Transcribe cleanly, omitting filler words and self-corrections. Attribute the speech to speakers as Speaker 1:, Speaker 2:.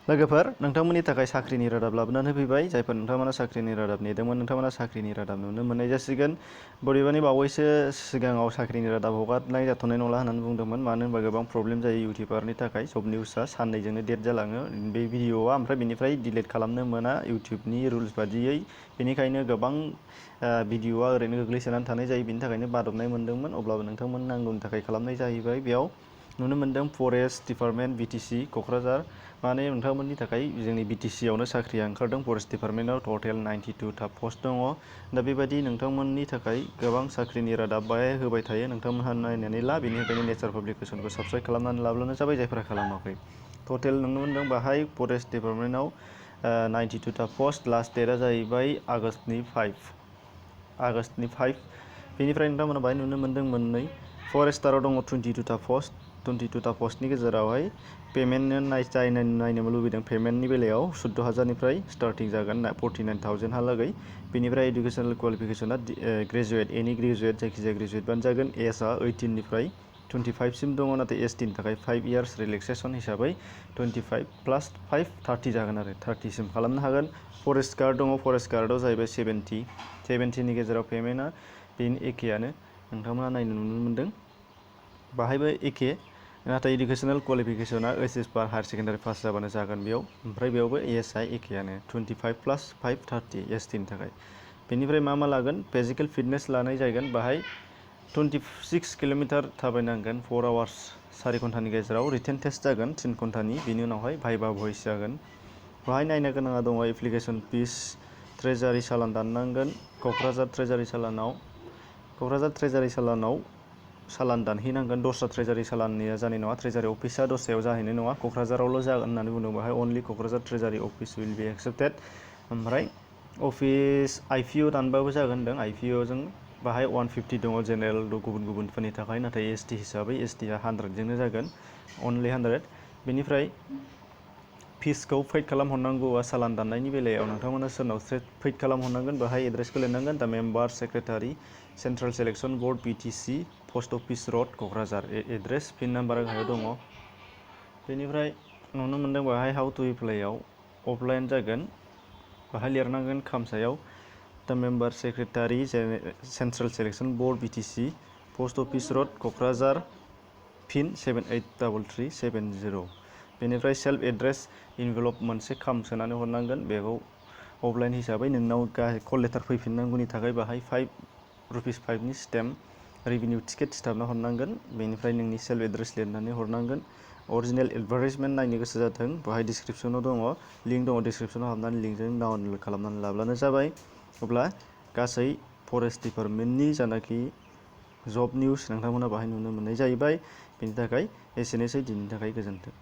Speaker 1: लोगोफोर नोंथांमोननि थाखाय साख्रिनि रादाब लाबोनानै फैबाय जायफोर नोंथांमोना साख्रिनि रादाब नेदोंमोन नोंथांमोना साख्रिनि रादाब नुनो मोननाय जासिगोन बबेबानि बावैसो सिगाङाव साख्रिनि रादाब हगारनाय जाथ'नाय नंला होननानै बुंदोंमोन मानो होनबा गोबां प्रब्लेम जायो इउटिउबारनि थाखाय जब निउसआ साननैजोंनो डेट जालाङो बे भिडिअआ ओमफ्राय बेनिफ्राय डिलिट खालामनो मोना इउटिउबनि रुल्स बादियै बेनिखायनो गोबां भिडिअआ ओरैनो गोग्लैसोनानै थानाय जायो बेनि थाखायनो बादबनाय मोनदोंमोन अब्लाबो नोंथांमोन नांगौनि थाखाय खालामनाय जाहैबाय बेयाव नुनो मोनदों फरेस्ट डिपार्टमेन्ट बिटिसि क'क्राझार माने नोंथांमोननि थाखाय जोंनि बिटिसि आवनो साख्रिया ओंखारदों फरेस्ट डिपार्टमेन्टआव टटेल 92 था पस्ट दङ दा बेबायदि नोंथांमोननि थाखाय गोबां साख्रिनि रादाब बाहाय होबाय थायो नोंथांमोनहा नायनानै ला बेनिखायनो नेचार पाब्लिकेसनखौ साबस्क्राइब खालामनानै लाब्लानो जाबाय जायफोरा खालामाखै टटेल नुनो मोनदों बाहाय फरेस्ट डिपार्टमेन्टआव 92 था पस्ट लास्ट डेटआ जाहैबाय आगष्टनि 5 बेनिफ्राय नोंथांमोना बाहाय नुनो मोनदों मोननै फरेस्टाराव दङ 22 था पस्ट 22 था पस्टनि गेजेरावहाय पेमेन्ट नायनो लुबैदों पेमेन्टनि बेलायाव 14,000निफ्राय स्टार्टिं जागोन 49,000हालागै बेनिफ्राय एडुकेसनेल क्वालिफिकेसना ग्रेजुवेट एनि ग्रेजुवेट जायखिजाया ग्रेजुवेटबानो जागोन एजआ 18निफ्राय 25 सिम दङ नाथाय एसटिनि थाखाय 5 इयार्स रिलेक्सेसन हिसाबै 25 प्लास 5 30 जागोन आरो 30 सिम खालामनो हागोन फरेस्ट गार्ड दङ फरेस्ट गार्डआव जाहैबाय 70नि गेजेराव पेमेन्टआ बेनो एखेयानो नोंथांमोना नायनो नुनो मोनदों बाहायबो एखे नाथाय एडुकेसनेल क्वालिफिकेसना ओइचएस बार हायार सेकेन्डारि पास जाबानो जागोन बेयाव ओमफ्राय बेयावबो एजआ एखेयानो 25 प्लास 5 30 एसटिनि थाखाय बेनिफ्राय मा लागोन फिजिकेल फिटनेस लानाय जागोन बाहाय 26 किल'मिटार थाबायनांगोन 4 आवार्स 4 घन्टानि गेजेराव रिटेन टेस्ट जागोन 3 घन्टानि बेनि उनावहाय भाइभा भइस जागोन बाहाय नायनो गोनाङा दङ एप्लिकेसन फिस ट्रेजारि चालान दाननांगोन क'क्राझार ट्रेजारि चालानाव चालान दानहैनांगोन दस्रा ट्रेजारि चालाननिया जानाय नङा ट्रेजारि अफिसा दस्रायाव जाहैनाय नङा क'क्राझारावल' जागोन होननानै बुंदों बाहाय only Kokrajhar treasury office will be accepted ओमफ्राय अफिस आइपिअ दानबाबो जागोन होनदों आइपिअजों बाहाय 150 दङ जेनेरेल गुबुनफोरनि थाखाय नाथाय एसटि हिसाबै एसटिआ 100जोंनो जागोन अनलि 100 बेनिफ्राय फिसखौ पेड खालामहरनांगौआ चालान दाननायनि बेलायाव नोंथांमोना सोरनाव पेड खालामहरनांगोन बाहाय एड्रेसखौ लिरनांगोन दा member secretary central selection board BTC post office road Kokrajhar address pin नाम्बारा गाहायाव दङ बेनिफ्राय नुनो मोनदों बाहाय हाउ टु एप्लाइआव अफलाइन जागोन बाहाय लिरनांगोन खामसायाव दा member secretary central selection board BTC post office road Kokrajhar pin 783370 बेनिफ्राय सेल्फ एड्रेस इनभेलप मोनसे खाम सोनानै हरनांगोन बेखौ अफलाइन हिसाबै नोंनाव कल लेटार फैफिननांगौनि थाखाय बाहाय ₹5नि स्टेम्प रेभिनिउ टिकेट सिथाबना हरनांगोन बेनिफ्राय नोंनि सेल्फ एड्रेस लिरनानै हरनांगोन अरिजिनेल एडभार्टाइजमेन्ट नायनो गोसो जादों बाहाय डिसक्रिपसनाव दङ लिंक दङ डिसक्रिपसनाव हाबनानै लिंकजों डाउनलड खालामनानै लाब्लानो जाबाय अब्ला गासै फरेस्ट डिपार्टमेन्टनि जानाखि जब निउस नोंथांमोना बाहाय नुनो मोननाय जाहैबाय बेनि थाखाय एसेनोसै दिनैनि थाखाय गोजोन्थों।